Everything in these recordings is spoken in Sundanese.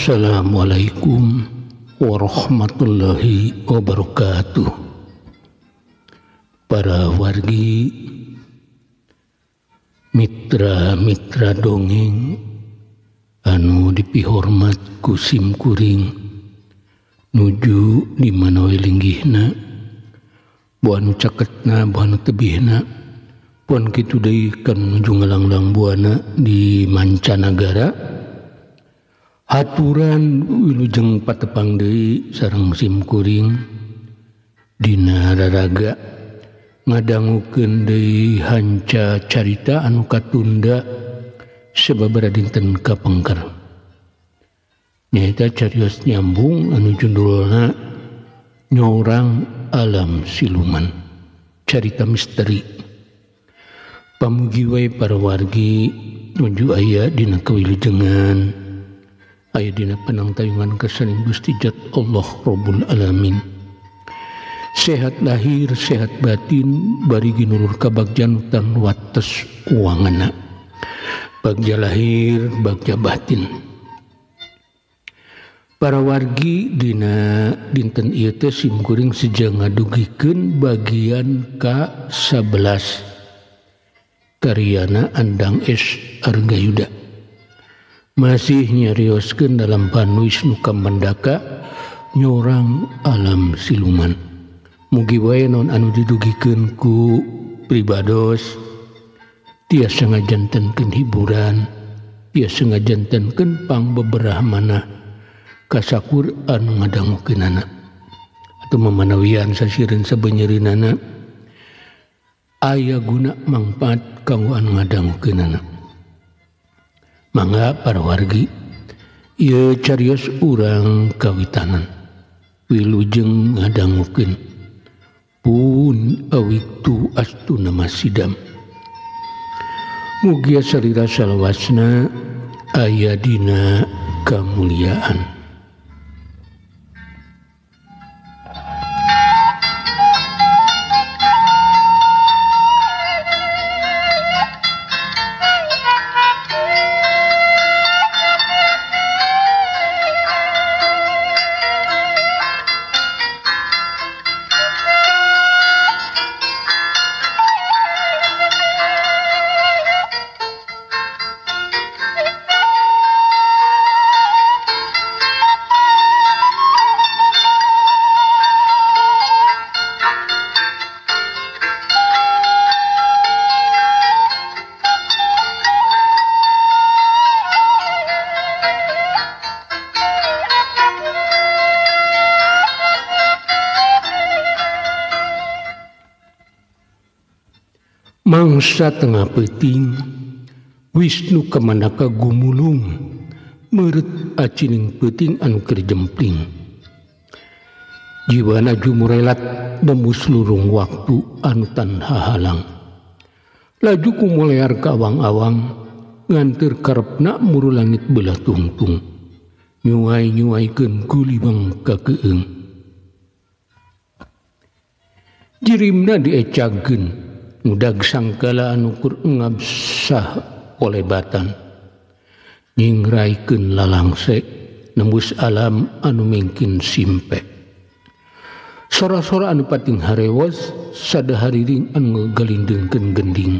Assalamualaikum warahmatullahi wabarakatuh. Para wargi, mitra-mitra dongeng anu dipihormat ku sim kuring nuju di mana we linggihna, buah nu caketna, buah nu tebihna, pon kitu deui kan nuju ngalanglang buana di mancanagara. Haturan wilujeng patepang deui sareng sim kuring dina raraga ngadangukeun deui hanca carita anu katunda sababaraha dinten kapengker. Nyaeta carios nyambung anu judulna Nyorang Alam Siluman, carita misteri. Pamugi wae para wargi nuju aya dina kawilujengan, aya dina panangtayungan kesaning Gusti Jat Allah Rabbul Alamin. Sehat lahir, sehat batin, bari ginulur kabagjan tan wates uangana. Bagja lahir, bagja batin. Para wargi dina dinten ieu teh sim kuring seja ngadugikeun bagian ka-11 karyana Andang S. Argayuda. Masih nyarioskeun dalam Wisnu Kamandaka Nyorang Alam Siluman. Mugi wae naon anu didugikeun ku pribados tiasa ngajantenkeun hiburan, tiasa ngajantenkeun pangbeberah manah kasakur anu ngadangukeunana atau mamanawian sasireun sabenyeureunana aya guna mangpaat kanggo anu ngadangukeunana. Mangga para wargi, ieu carios urang kawitanan wilujeng ngadangukeun pun awiktu astuna masidam. Mugia salira salawasna aya dina kamuliaan. Mangsa tengah peuting, Wisnu Kamandaka gumulung meureut acining peuting anu keur jempling. Jiwana jumurelat nembus lurung waktu anu tan hahalang. Laju kumulear ka awang-awang nganteur karepna muru langit beulah tungtung. Nyuai-nyuaikeun gulibang ka keung. Jirimna diecagkeun ngudag sangkala anu keur ngabsah kolebatan, nyingraikeun lalangse nembus alam anu mingkin simpe. Sora-sora anu pating harewos sadahariring anu ngagalindengkeun gending,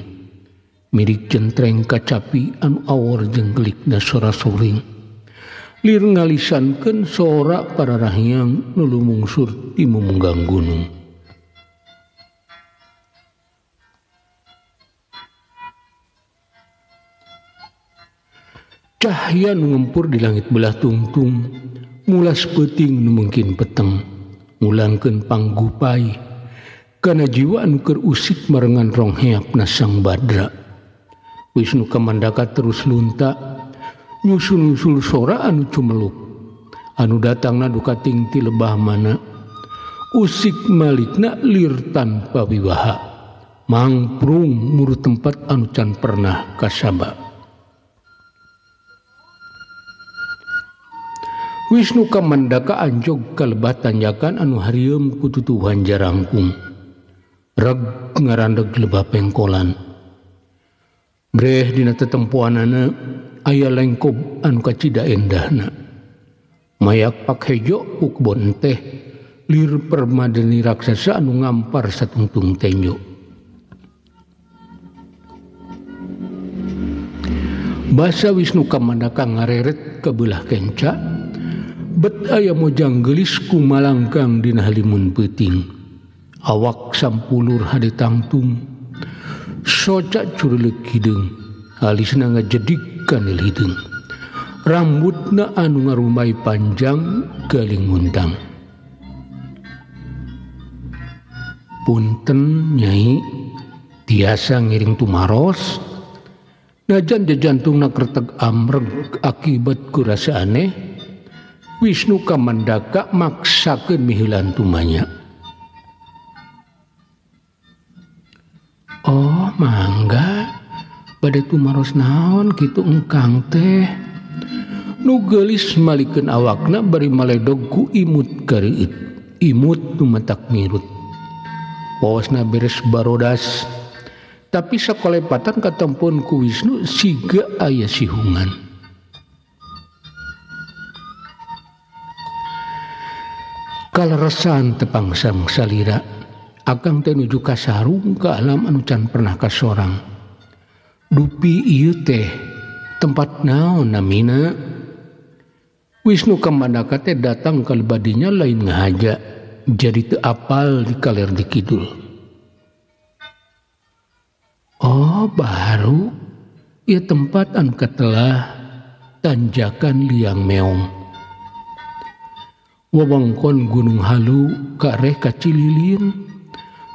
mirik jentreng kacapi anu awor jeung gelikna sora soring, lir ngalisankeun sora para rahyang nu lumungsur ti mumunggang gunung. Cahya nu ngempur di langit belah tungtung, mulas peuting nu mungkin peteng, ngulangkeun panggupai kana jiwa anu keur usik marengan rong heapna Sang Badra. Wisnu Kamandaka terus lunta nyusul-nyusul sora anu cumeluk anu datangna duka ting ti lebah mana. Usik malikna lir tanpa wiwaha, mangprung muru tempat anu can pernah kasaba. Wisnu Kamandaka anjog ka lebah tanjakan anu harieum ku tutuwuhan jarangkung. Reg ngarandeg lebah pengkolan. Breh dina tetempoanana aya lengkob anu kacida endahna. Mayak pak hejo ku kebon teh lir permadani raksasa anu ngampar satungtung tenjo. Basa Wisnu Kamandaka ngareret ke belah kenca, bet aya mojang geulis kumalangkang dina halimun peuting. Awak sampulur hade tangtung, soca cureuleuh hideung, alisna ngajedig kanil hideung. Rambutna anu ngarumai panjang galing nguntang. Punten nyai, tiasa ngiring tumaros. Najan jajantungna kerteg amreg akibat ku rasa aneh, Wisnu Kamandaka maksakeun miheulan tumanya. Oh mangga, bade tumaros naon kitu engkang teh. Nu geulis malikeun awakna bari maledog ku imut kareuit. Imut nu matak mirut. Waosna beres barodas. Tapi sakolepatan katempon ku Wisnu siga aya sihungan. Kaleresan tepangsang salira, akang teh nuju kasarung ka alam anu can pernah kasorang. Dupi ieu teh tempat naon namina? Wisnu Kamandaka teh datang ka badinya lain ngahaja, jadi teu apal di kaler di kidul. Oh baru, ieu tempat anu katelah tanjakan liang meong. Wewengkon Gunung Halu kareh ka Cililin.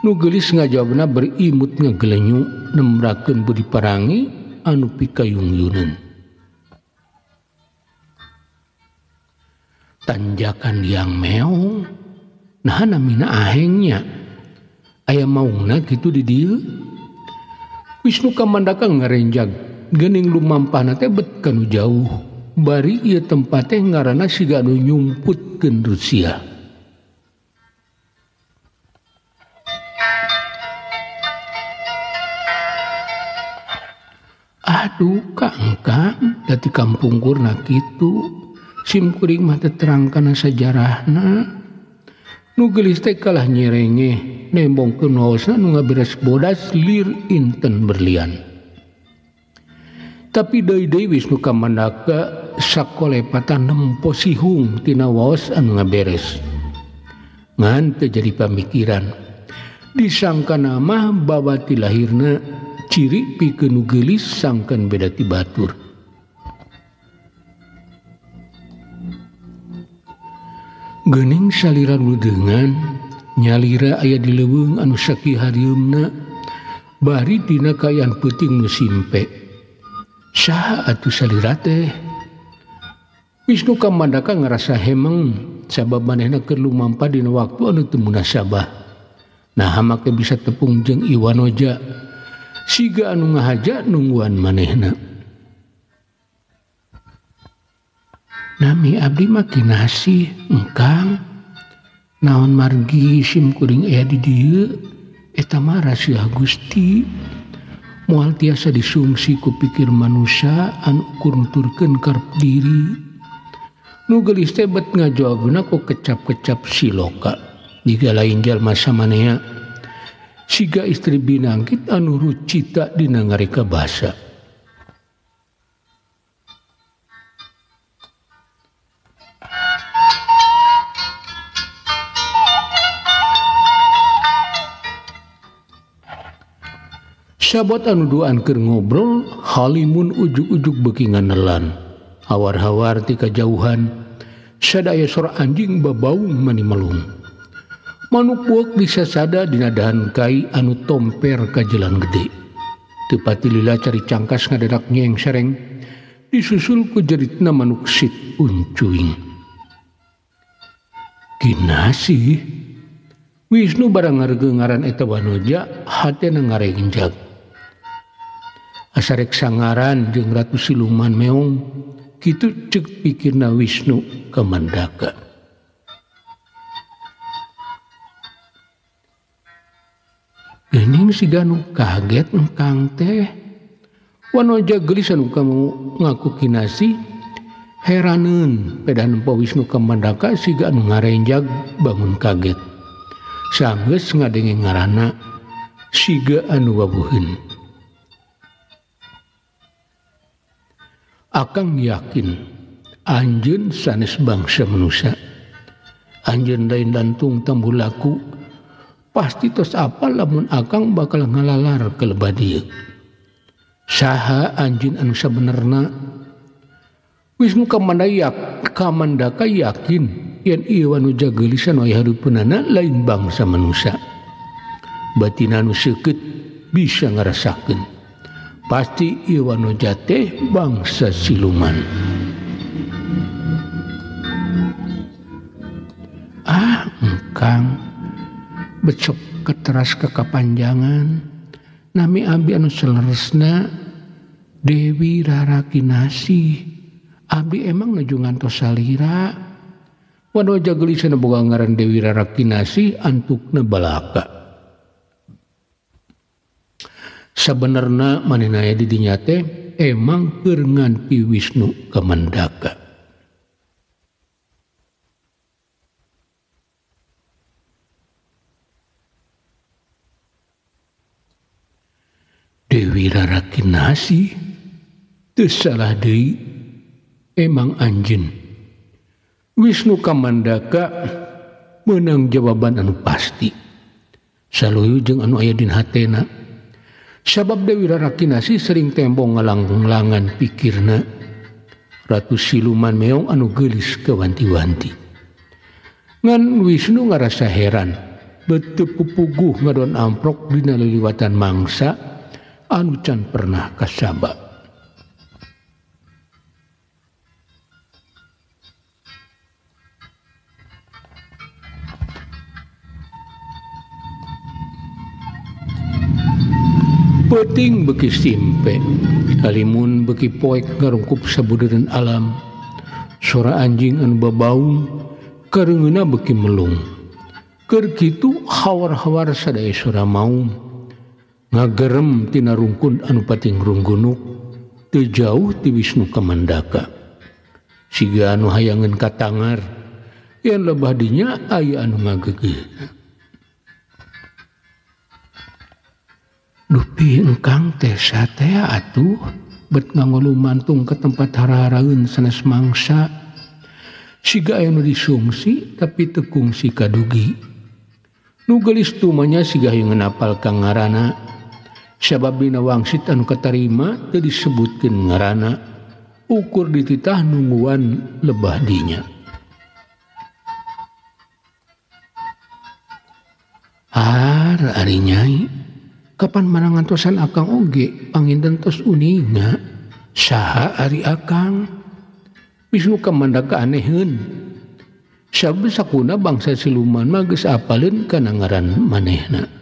Nu geulis ngajawabna berimut ngagelenyu nembrakeun budi parangi anu pikayungyuneun. Tanjakan liang meong, nah namina ahengnya. Aya maungna kitu di dieu. Wisnu Kamandaka ngarenjag, geuning lumampahna teh bet kanu jauh. Bari ieu tempat teh ngaranna siga anu nyumputkeun Rusia. Aduh kang kang, dati kampungkurna kitu. Sim kuring mah teu terang kana sajarahna. Nu geulis teh kalah nyerengeh, nembongkeun waosna nu ngaberes bodas lir inten berlian. Tapi deui-deui Wisnu Kamandaka sakolepatan nempo sihung tina waos anu ngaberes. Ngan teu jadi pamikiran. Disangkana mah babati lahirna ciri pikeun nu geulis sangkan beda ti batur. Geuning salira ludeungan nyalira aya di leuweung anu sakieu harieumna bari dina kaayaan peuting nu simpe. Saha atuh salira teh? Wisnu Kamandaka ngarasa hemeng sabab manehna keur lumampah dina waktu anu teu munasabah. Nah make bisa tepung jeung Iwanoja siga anu ngahaja nungguan manehna. Nami abdi mah kinasih engkang naon margi sim kuring aya di dieu eta mah rahasia Gusti. Moal tiasa disungsi ku pikir manusia anu ukur nuturkeun karep diri. Nu geulis teh bet ngajawabna ku kecap-kecap siloka jiga lain jalma samanea siga istri binangkit anu rucita dina ngareka basa. Sabot anu duaan keur ngobrol, halimun ujug-ujug beuki nganelan. Hawar-hawar ti kajauhan, sadaya sora anjing babaung mani melung. Manuk bueuk disasada dina dahan kai anu tomper ka jalan gede. Teu pati lila cari cangkas ngadadak nyeng sereng, disusul ku jeritna manuk sit uncuing. Kinasih, Wisnu barang ngareugeung ngaran eta wanoja, hatena ngarengjag. Asarek sangaran jeung Ratu Siluman Meong, kitu ceuk pikirna Wisnu Kamandaka. Geuning siga nu kaget engkang teh. Wanoja geulis anu kamu ngaku kinasih, Heraneun pedah nempo Wisnu Kamandaka siga anu ngarenjag bangun kaget. Sanggeus ngadenge ngaranna siga anu wabuheun. Akang yakin anjeun sanes bangsa manusia. Anjeun lain lantung tambu laku. Pasti tos apal lamun akang bakal ngalalar ke lebah dieu. Saha anjeun anu sabenerna? Wisnu Kamandaka yakin yen ieu wanoja geulis anu aya hareupeunana lain bangsa manusia. Batina anu seukeut bisa ngarasakeun. Pasti ieu wanoja teh bangsa siluman. Ah, engkang becok keteras kekapanjangan nami abi anu seleresna Dewi Rara Kinasih. Abi emang nuju ngantos salira. Wanoja geulis anu boga ngaran Dewi Rara Kinasih antukna balaka. Sabenerna manehna aya di dinya teh emang keur nganti Wisnu Kamandaka. Dewi Rara Kinasih teu salah deui emang anjeun. Wisnu Kamandaka meunang jawaban anu pasti. Saluyu jeung anu aya dina hatena. Sabab Dewi Rara Kinasih sering tembong ngalanglangan pikirna. Ratu siluman meong anu geulis kawanti-wanti. Ngan Wisnu ngarasa heran, beteu pupuguh ngadon amprok dina liliwatan mangsa anu can pernah kasaba. Peuting beuki simpe, halimun beuki poek ngarungkup sabudeureun alam. Sora anjing anu babaung kareungeuna beuki melung. Keur kitu hawar-hawar sadaya sora maung. Ngagerem tina rungkun anu pating runggunuk teu jauh ti Wisnu Kamandaka. Siga anu hayangeun katangar yen lebah dinya aya anu ngagegeh. Dupi engkang teh satea atuh bet ngangolumantung ke tempat hara-haraeun sanes mangsa. Siga aya nu disungsi tapi teu kungsi kadugi. Nu geulis tumanya siga hayang napal ka ngaranna. Sabab dina wangsit anu katarima teu disebutkeun ngaranna, ukur dititah nungguan lebah dinya. Har ari nyai, kapan mana ngantosan akang oge panginten tos uninga saha ari akang. Wisnu Kamandaka aneheun. Sabab sakuna bangsa siluman mah geus apaleun kana ngaran manehna.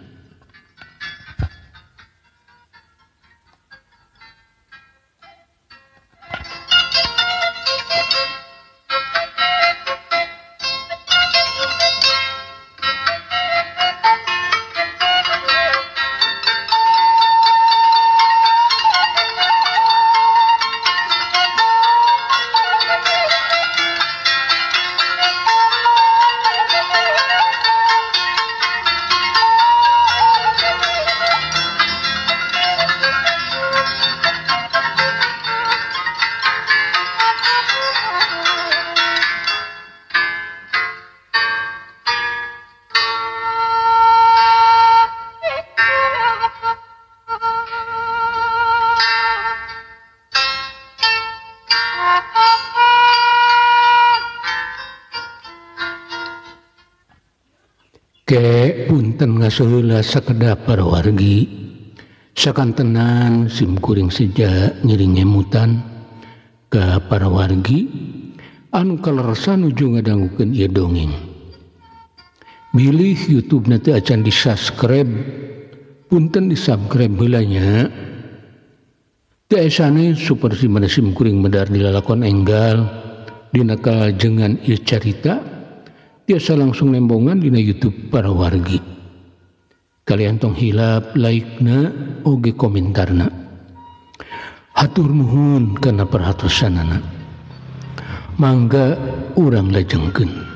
Ke punten ngaseheula sakedap para wargi. Sakantenan simkuring seja ngiring ngemutan ka para wargi anu kaleresan nuju ngadangukeun ieu dongeng. Bilih YouTube na teu acan di-subscribe, punten di-subscribe heula nya. Teu aya sanes saperti mana simkuring medar dilalakon enggal dina kalajengan ieu carita. Biasa langsung nembongan dina YouTube para wargi. Kalian tong hilap like-na oge komentarna. Hatur nuhun kana perhatosanana. Mangga urang lajengkeun.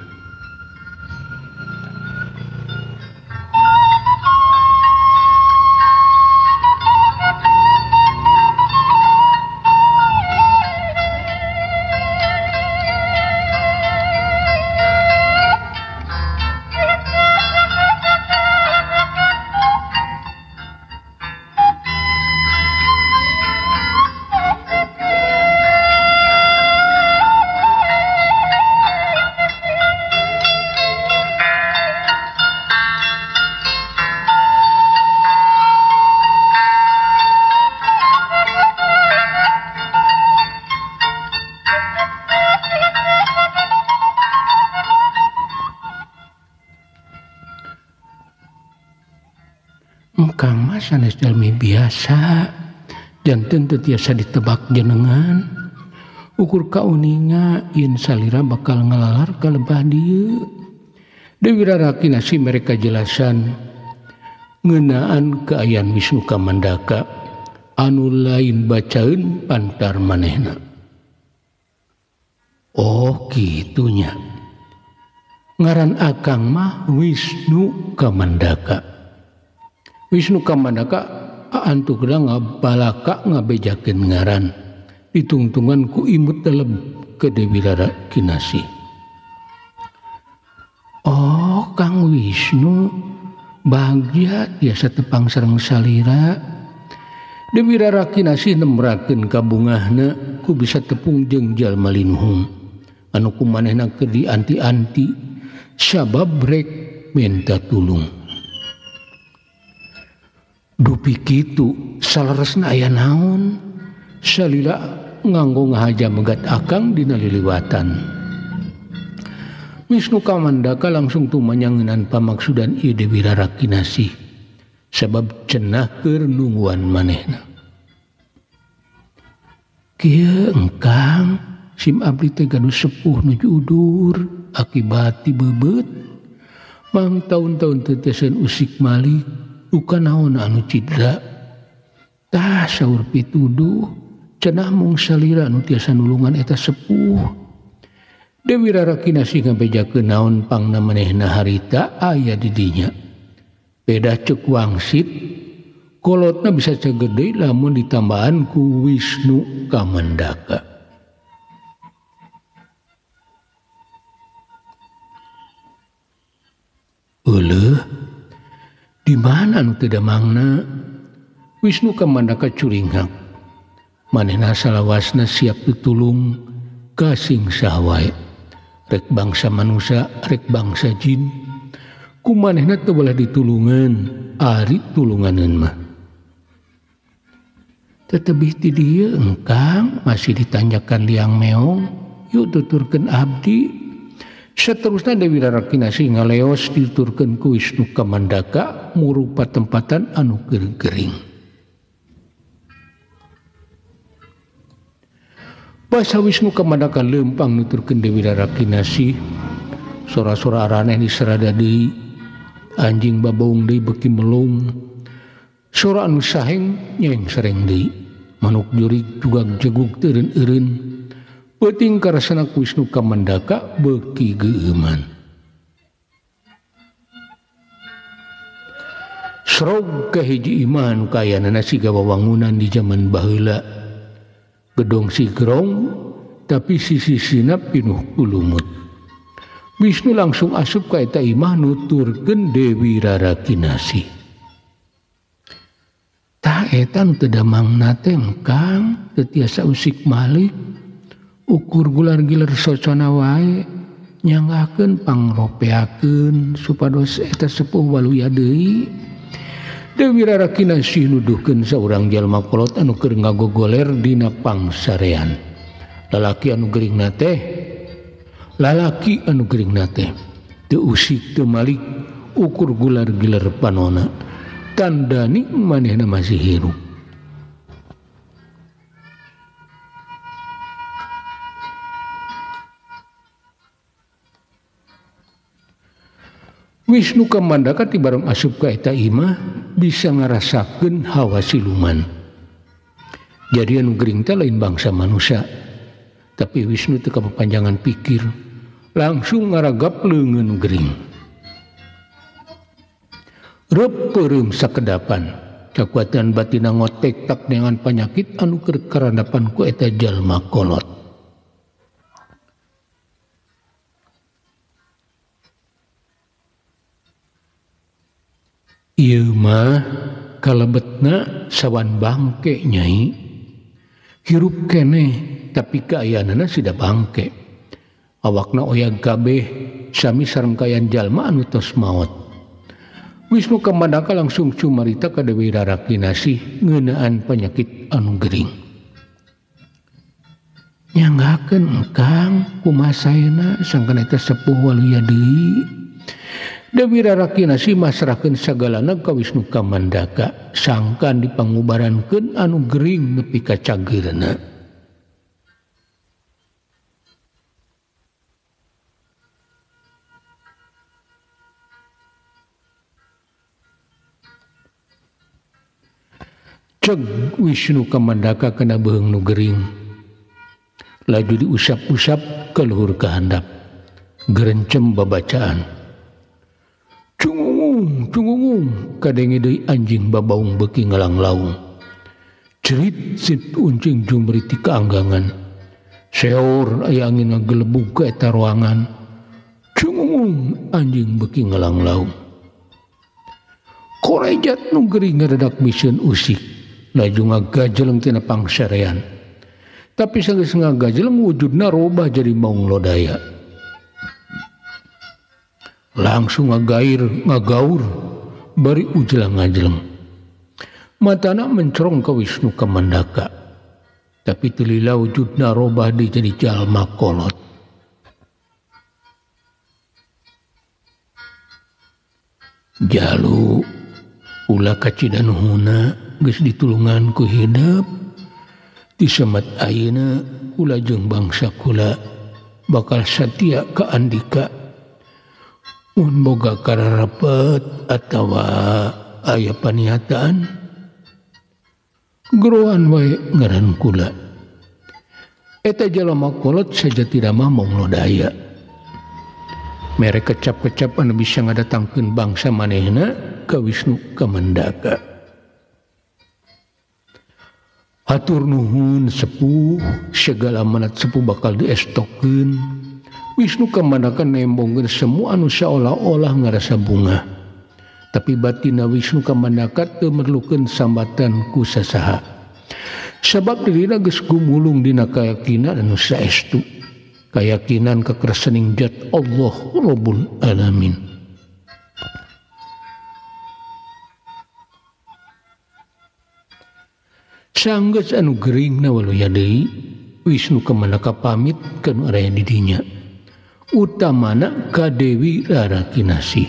Kang Mas sanes jalmi biasa janten teu tiasa ditebak jenengan ukur kauninga yen salira bakal ngalalar ka lebah dieu. Dewi Rara Kinasih mereka jelasan ngeunaan kaayaan Wisnu Kamandaka anu lain bacaeun pantar manehna. Oh kitunya, ngaran akang mah Wisnu Kamandaka. Wisnu Kamandaka antukna ngabalaka ngabejakeun ngaran ditungtungan ku imut dalem ke Dewi Rara Kinasih. Oh Kang Wisnu bahagia tiasa tepang sareng salira. Dewi Rara Kinasih nemrakeun kabungahna ku bisa tepung jeung jalma linuhung anu ku manehna keur dianti-anti sabab rek minta tulung. Dupi kitu saleresna aya naon salila nganggo ngahaja megat akang dina liliwatan. Wisnu Kamandaka langsung tumanyangenan pamaksudan ieu Dewi Rara Kinasih sabab cenah keur nungguan manehna. Kieu engkang sim abdi teh gaduh sepuh nuju udur akibat tibebeut mang taun-taun teu tesen usik malik duka naon anu cidra. Tah saur pituduh cenah mung salira anu tiasa nulungan eta sepuh. Dewi Rara Kinasih ngabejakeun naon pangna manehna harita aya di dinya. Beda ceuk wangsit kolotna bisa cegede lamun ditambahan ku Wisnu Kamandaka. Euleuh, di mana anu teu damangna? Wisnu Kamandaka curinghak. Manehna salawasna siap ditulung kasing saha wae. Rek bangsa manusia, rek bangsa jin. Ku manehna teu boleh ditulungan, ari tulunganeun mah. Tetebih ti dieu engkang masih ditanyakan liang meong, yuk tuturkeun abdi. Seterusnya Dewi Rara Kinasih ngaleos dituturkeun ku Wisnu Kamandaka murupa tempatan anu gering-gering. Basa Wisnu Kamandaka lempang nuturkeun Dewi Rara Kinasih, sora-sora araneh diserada deui, anjing babaung deui beuki melung, sora anu saheng nyeng sereng deui, manuk jurig jugag jegug teureun-eureun. Peuting karasana ku Wisnu Kamandaka beuki geueuman. Srog ka hiji imah anu kaayaanana siga wawangunan di jaman baheula. Gedong sigrong tapi sisi-sisina pinuh ku lumut. Wisnu langsung asup ka eta imah nuturkeun Dewi Rara Kinasih. Tah eta nu teu damangna teh engkang teu tiasa usik malik. Ukur gular-giler socona wae nyanggakeun pangropeakeun supados eta sepuh waluya deui. Dewi Rara Kinasih nuduhkeun saurang jalma kolot anu keur ngagogoler dina pangsarean. Lalaki anu geuringna teh, lalaki anu geuringna teh teu usik teu malik ukur gular-giler panona tandani manehna masih hirup. Wisnu Kamandaka tibareng asup ka eta imah bisa ngarasakeun hawa siluman. Jadi anu gering teh lain bangsa manusia. Tapi Wisnu teu kapapanjangan pikir, langsung ngaragap leungeun gering. Reup peureum sakedapan, kakuatan batina ngotek tak dengan panyakit anu keur karandapan ku eta jalma kolot. Ieu mah kalebetna sawan bangke nyai. Hirup keneh tapi kaayaanana sida bangke. Awakna oyag kabeh sami sareng kaayaan jalma anu tos maot. Wisnu Kamandaka langsung cumarita ka Dewi Rara Kinasih ngeunaan penyakit anu gering. Nyanggakeun engkang kumaha saena sangkan eta sepuh waluya deui. Dewi Rara Kinasih masrahkeun sagalana ka Wisnu Kamandaka sangkan dipangubarankeun anu gering nepi ka cageurna. Ceg Wisnu Kamandaka kana beuheung nu gering. Laju diusap-usap ka luhur ka handap. Gerencem babacaan. Cungungung, cungungung, kadenge deui anjing babaung beuki ngalanglaung. Cerit sit uncing jumri ti kaanggangan. Seor aya angin ngagelebug ka eta ruangan. Cungungung, anjing beuki ngalanglaung. Korejat nu gering ngaredak misieun usik. Laju ngagajeleng tina pangsarean. Tapi sanggeus ngagajeleng wujudna robah jadi maung lodaya. Langsung ngagair, ngagaur, bari ujelang ngajeleng. Matana mencorong ka Wisnu Kamandaka. Tapi teu lila wujudna robah deui jadi jalma kolot. Jalu ulah kacida nuhuna geus ditulungan ku hidep. Disemat ayeuna kula jeung bangsa kula bakal satia ka andika. Mun boga kararepet atawa aya paniataan geroan wae ngaran kula. Eta jalma kolot sajatina mah maung lodaya. Mere kecap-kecap anu bisa ngadatangkeun bangsa manehna ka Wisnu Kamandaka. Hatur nuhun sepuh, segala amanat sepuh bakal diestokeun. Wisnu Kamandaka nembongkeun semua anu saolah-olah ngarasa bunga. Tapi batina Wisnu Kamandaka teu merlukeun sambatan ku sasaha. Sabab dirina geus gumulung dina kayakinan anu saestu. Kayakinan kekersening jat Allah Rabbul Alamin. Sanggeus anu geringna waluya deui, Wisnu Kamandaka pamit ka nu araya di dinya. Utamana ka Dewi Rara Kinasih.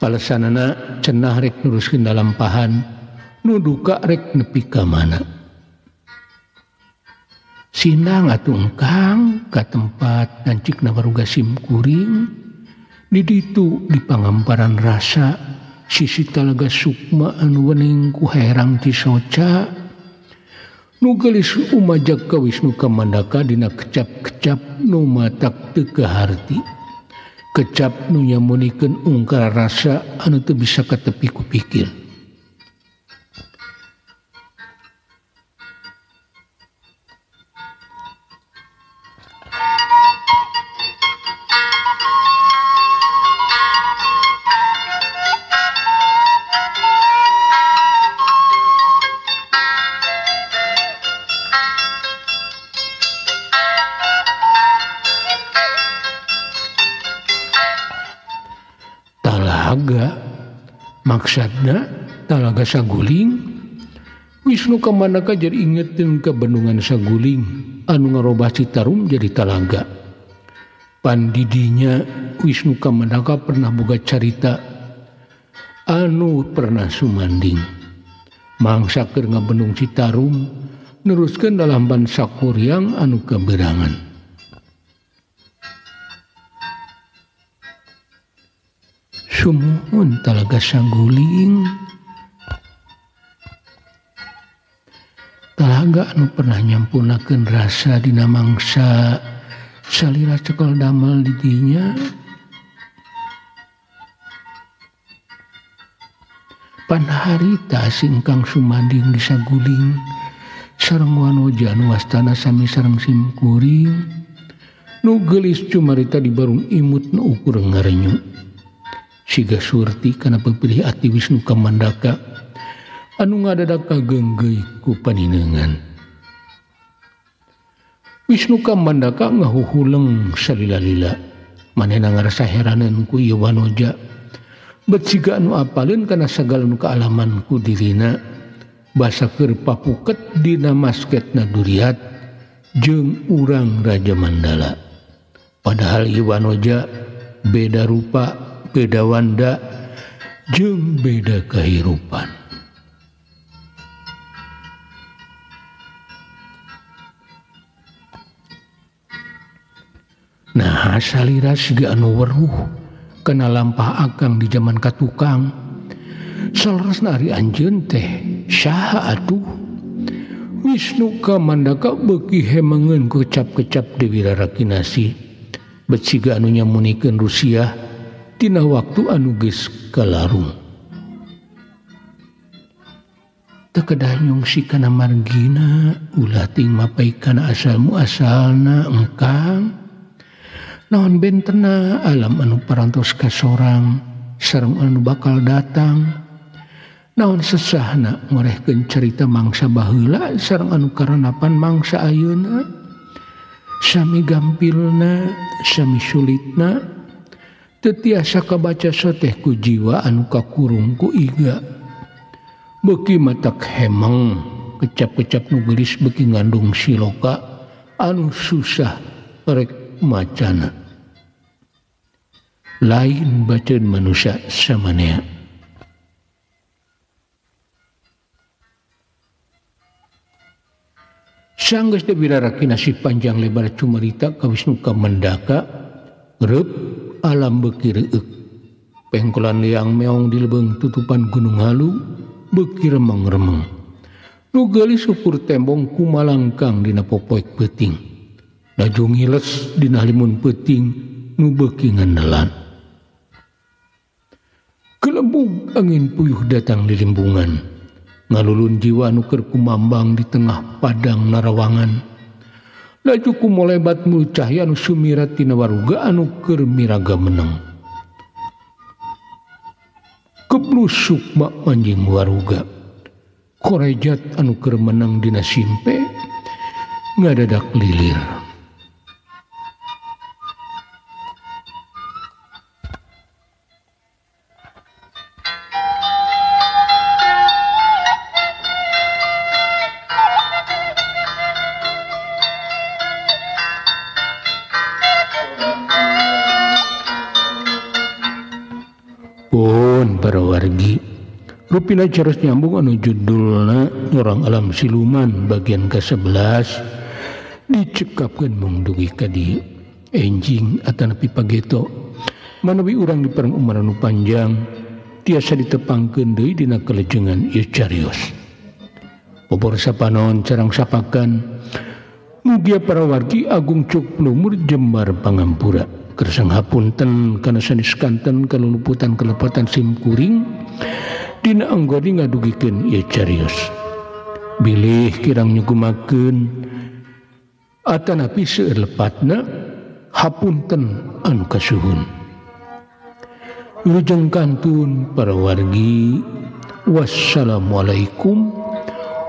Alasanana cenah rek neruskeun lalampahan, nu duka rek nepi ka mana. Sindang atuh engkang ka tempat nancikna baruga simkuring, di ditu di pangamparan rasa sisi talaga sukma anu wening ku herang Cisoca. Nu geulis umajak ka Wisnu Kamandaka dina kecap-kecap nu matak teu kaharti. Kecap nu nyamunikeun ungkara rasa anu teu bisa katepi ku pikir. Talaga maksudna Talaga Saguling. Wisnu Kamandaka jadi ingetin ke bendungan Saguling anu ngarobah Citarum jadi talaga. Pandidinya Wisnu Kamandaka pernah boga carita anu pernah sumanding. Mangsa keur ngabendung Citarum neruskeun lalampan Sakuryang anu kaberangan. Sumuhun Talaga Saguling. Talaga Sarga anu pernah nyampurnakeun rasa dina mangsa salira cekel damel di dinya. Pan harita singkang sumanding disaguling sareng wanoja nu wastana sami sareng simkuring nu geulis cumarita di barung imut nu ukur ngarenyu. Siga surti kana pepilih ati Wisnu Kamandaka anu ngadadak kageunggeuy ku paninengan. Wisnu Kamandaka ngahuhuleng salila-lila manehna ngarasa heraneun ku ieu wanoja. Bet siga anu apaleun kana sagala nu kaalaman ku dirina basa keur papuket dina masketna duriat jeung urang Raja Mandala. Padahal ieu wanoja beda rupa, beda wanda, jeung beda kahirupan. Nah, salira siga anu weruh kana lampah akang di jaman katukang. Saleresna ari anjeun teh saha atuh? Wisnu Kamandaka beuki hemengeun kecap-kecap Dewi Rara Kinasih. Bet siga anu nyamunikeun Rusiah tina waktu anu geus kalarung. Teu kedah nyungsi kana margina, ulah ting mapay kana asal muasalna engkang. Naon bentena alam anu parantos kasorang sareng anu bakal datang. Naon sesahna ngorehkeun carita mangsa baheula sareng anu karanapan mangsa ayeuna. Sami gampilna, sami sulitna, teu tiasa kabaca soteh ku jiwa anu kakurung ku iga. Beuki matak hemeng, kecap-kecap nu geulis beuki ngandung siloka anu susah rek macana. Lain bacaan manusia samanea. Sanggeus Dewi Rara Kinasih panjang lebar cumarita ka Wisnu Kamandaka, reup alam beuki reueuk. Pengkolan liang meong di lebeung tutupan Gunung Halu beuki remeng-remeng. Nu geulis ukur tembong kumalangkang dina popoek peuting. Laju ngiles dina halimun peuting nu beuki ngandelan. Gelembung angin puyuh datang di limbungan, ngalulun jiwa nu keur kumambang di tengah padang narawangan. Laju kumolebat mulu cahya anu sumirat tina waruga anu keur miraga meneng. Keblusuk sukma anjing waruga, korejat anu keur meneng dina simpe ngadadak lilir. Pun para wargi, rupina caros nyambung anu judulna Orang Alam Siluman bagian ke-11 dicekapkeun mung dugi ka dieu. Enjing atanapi pageto manawi urang di parang umur anu panjang tiasa ditepangkeun deui dina kalejengan ieu carios. Obor sapanon carang sapakan mugia para wargi agung cuk lumur jembar pangampura. Kersang hapunten kana sanes kanten kaluluputan kelepatan simkuring dina anggoni ngadugikeun ieu carios. Bilih kirang nyugumakeun atanapi seueur lepatna hapunten anu kasuhun. Wilujeng kantun para wargi. Wassalamualaikum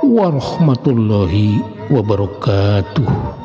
warahmatullahi wabarakatuh.